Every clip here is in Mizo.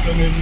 atangin.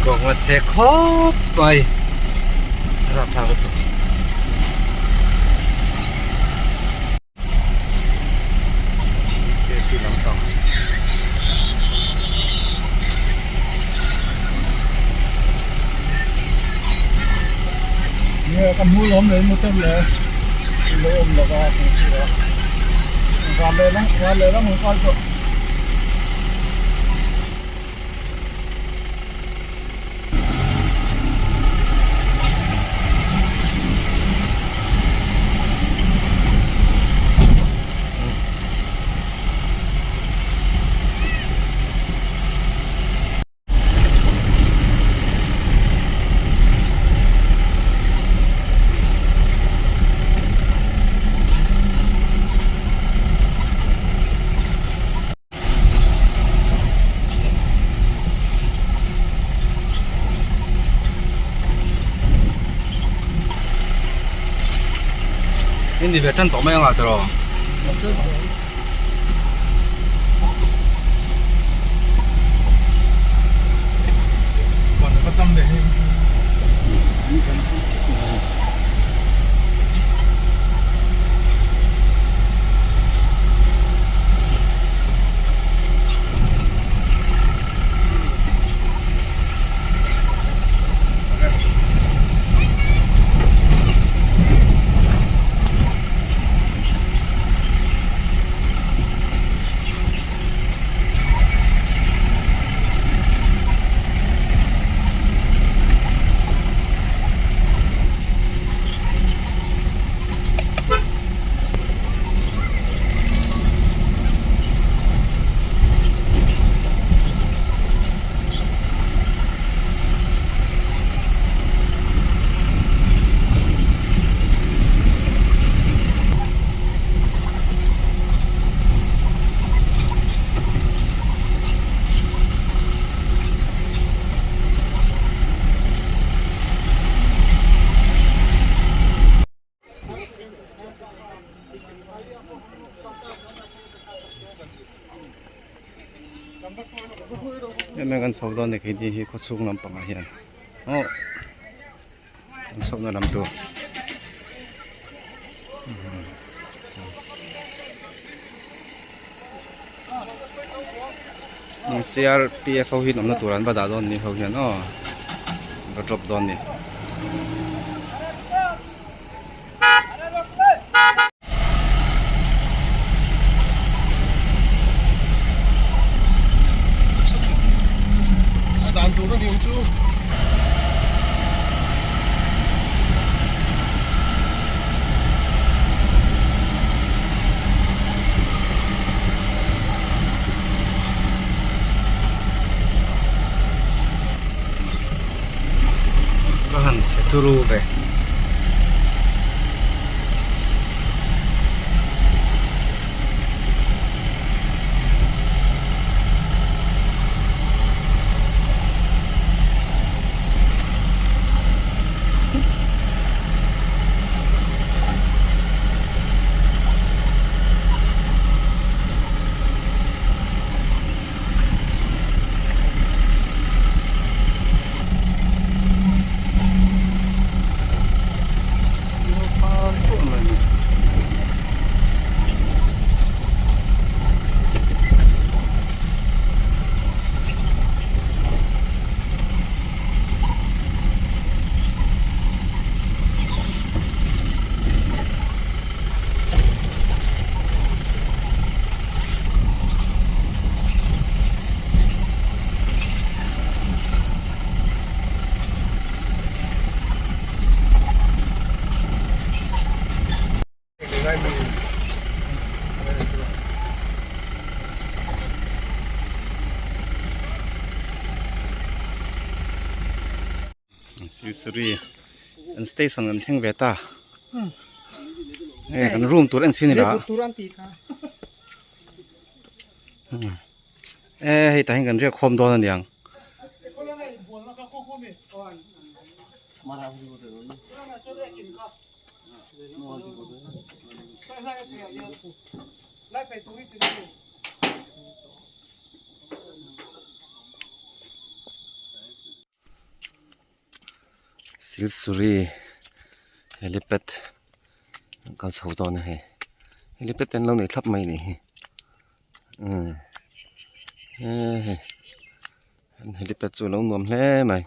Kawng a chhe khawp mai a rapthlak lutuk. Safety lampang. Nge ka hmu lawm leh motor leh lo awm lova kan hria van leh lam van leh lam ang kal tawh. In ni ve tan tawh mai anga tiraw. Em em kan chho dawn a ni keini hi khaw chhung lampangah hian aw kan chhohna lam tur crpf ho hi an awmna tur an va dah dawn ni ho hian aw an va drop dawn a ni. A dan tur a ni ang chu. turu ve. Silsuri an station an thleng ve ta e kan room tur en sin ila e hei tah hian kan riak khawm dawn aniang. Silsuri helipad an kal chho dawn a hei helipad te an lo nei thlap mai a nih hi umm he hei an helipad chu a lo nuam hle mai.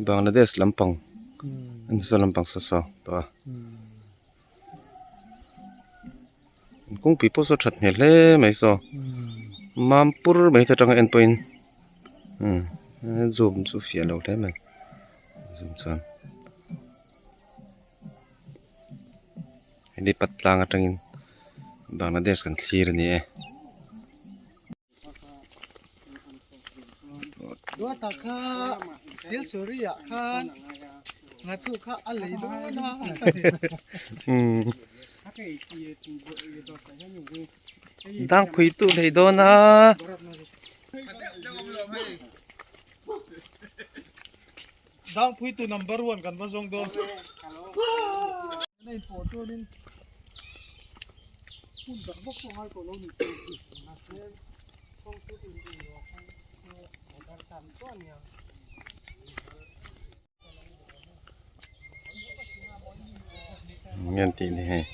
Bangladesh lampang an saw lampang saw saw tawh a kawngpui pawh saw that hmel hle mai saw mampur mai te atanga en pawhin zoom chu fiah lo hle mai zoom chuan heli pat tlang atangin Bangladesh kan thlir a ni e. Dangpui tu thei dawn a. Dangpui tu number one kan va zawng dawn. Ngen tih ni hei.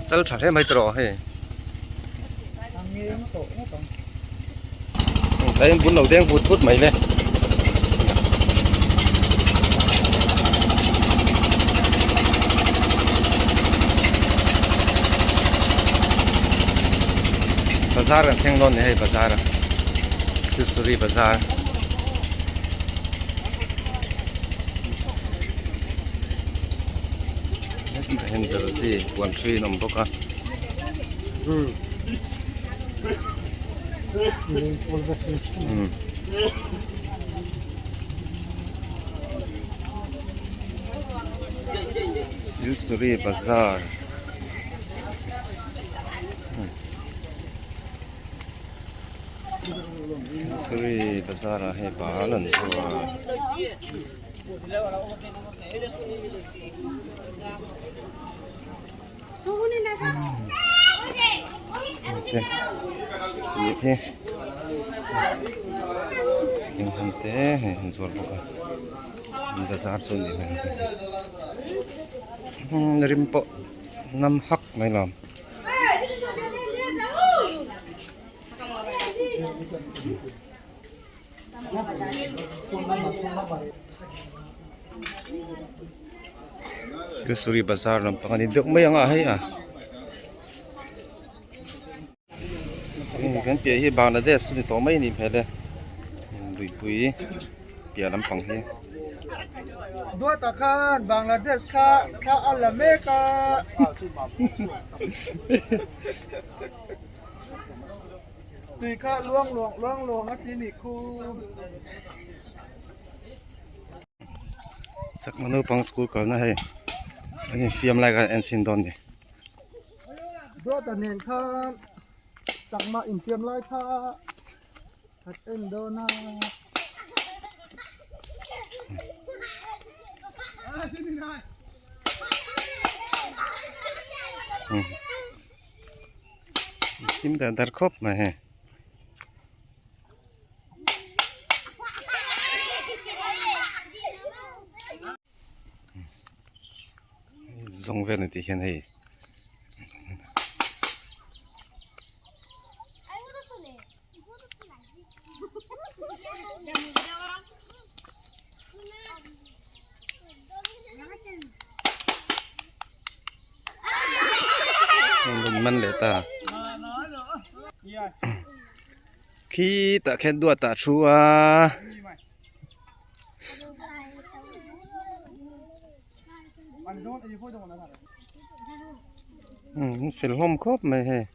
Chal tha hle mai tawh hei. Tlai in bul lo deng vut vut mai le. Bazar kan thleng dawn ni hei bazar a Silsuri bazar. Hetah hian darzi puan ṭhi an awm bawk a. Silsuri bazar. Silsuri bazar ah hei bal an zuar. Thing hman te hei an zuar bawk a bazar chu a nih hmel a rim pawh nam hak mai lo. Silsuri bazar lampang a ni deuh mai ang a hei a. Kan piah hi Bangladesh chu ni tawh mai a nih hmel e luipui piah lampang hi. Duata khan Bangladesh kha thla a la mek a. Tui kha luang luang luang luang a ti nih khu. Chakma naupang school kalna hei an infiam lai khan en chhin dawn a ni. Duata nen khan chakma infiam lai kha an en dawn a. Him dar dar khawp mai hei. Zawng vel ni tih hian hei man leh ta khi tah khian duat ah thu a. Fel hlawm khawp mai hei.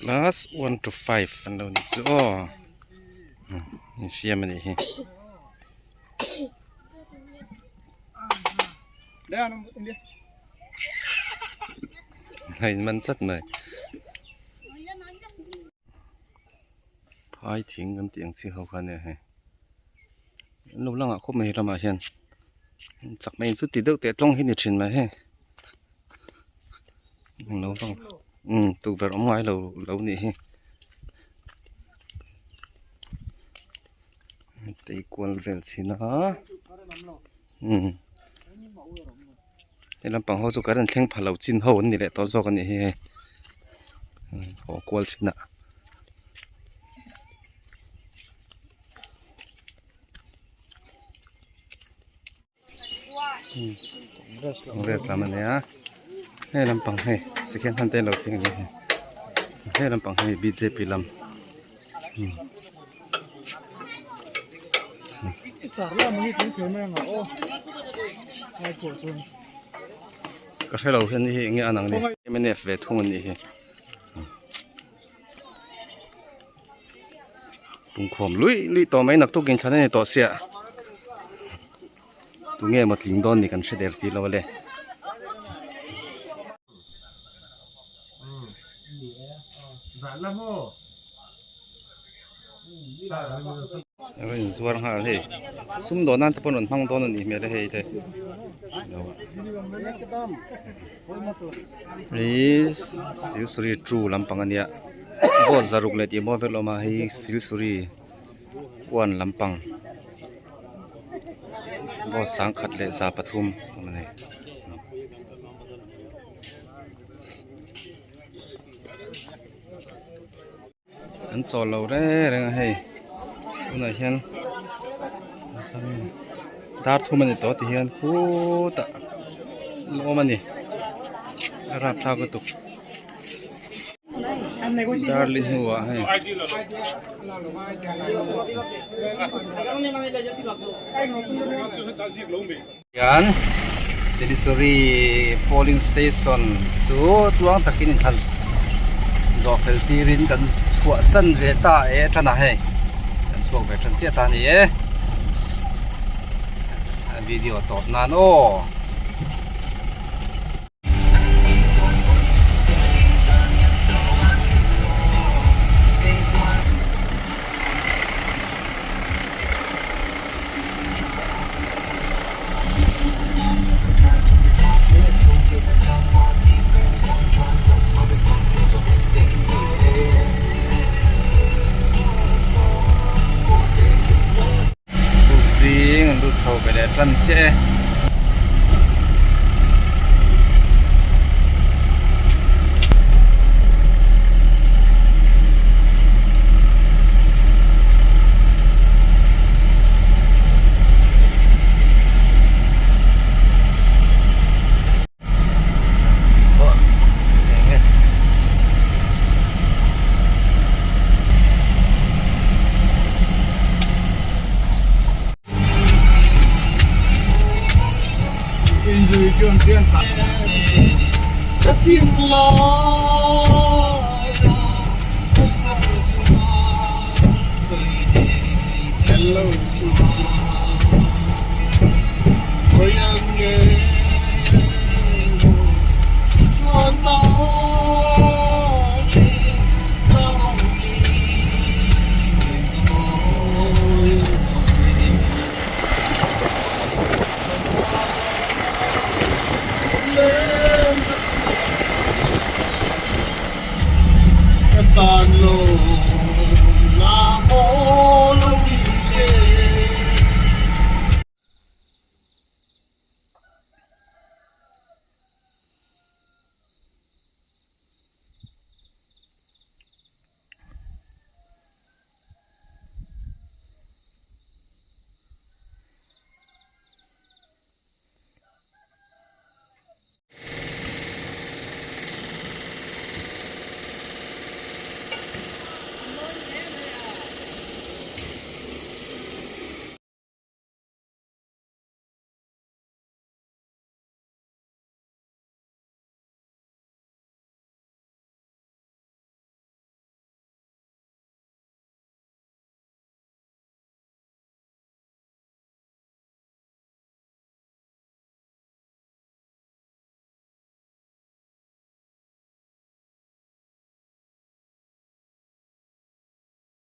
Class 1 to 5 an lo ni chu aw infiam a nih hi. A inman tlat mai. Phai thing kan tih ang chi ho kha ania hei an lo langah khawp mai ramah hian chak mai chu ti deuh teh tawng hi ni thin mai hei an lo lang umm tukverh awm ngai lo lo nih hi tei kual vel chhin a umm he lampang ho chu current thleng pha lo chin ho an ni leh tawh zawk a nih hi hei haw kual chin ah. Congress lam a nia hei lampang hei second hand te an lo thleng a ni hei hei lampang hi bjp lam. Ka hrelo hian hei enge an ang ni mnf ve thung an nih hi pungkhawm luih luih tawh mai naktuk in thlan a ni tawh sia tunge maw tling dawn ni kan hre der si lo ale. A inzuar nghal hei sumdawn nan te pawh an rawn hmang dawn a nih hmel a hei te hei silsuri two lampang a nia board zaruk leh tih mawi vel a awm a hei silsuri one lampang board sangkhat leh 300 awm a ni. An chawl lo reng reng a hei tunah hian dar thum a ni tawh ti hian khutah an awm a ni a rapthlak lutuk darli hnuah hei. Hian Silisuri polling station chu tluang takin inthlan zawh fel tirin kan chhuahsan ve ta e tan a hei kan chhuak ve tan chiah ta a ni e video tawp nan aw. tan chiah e.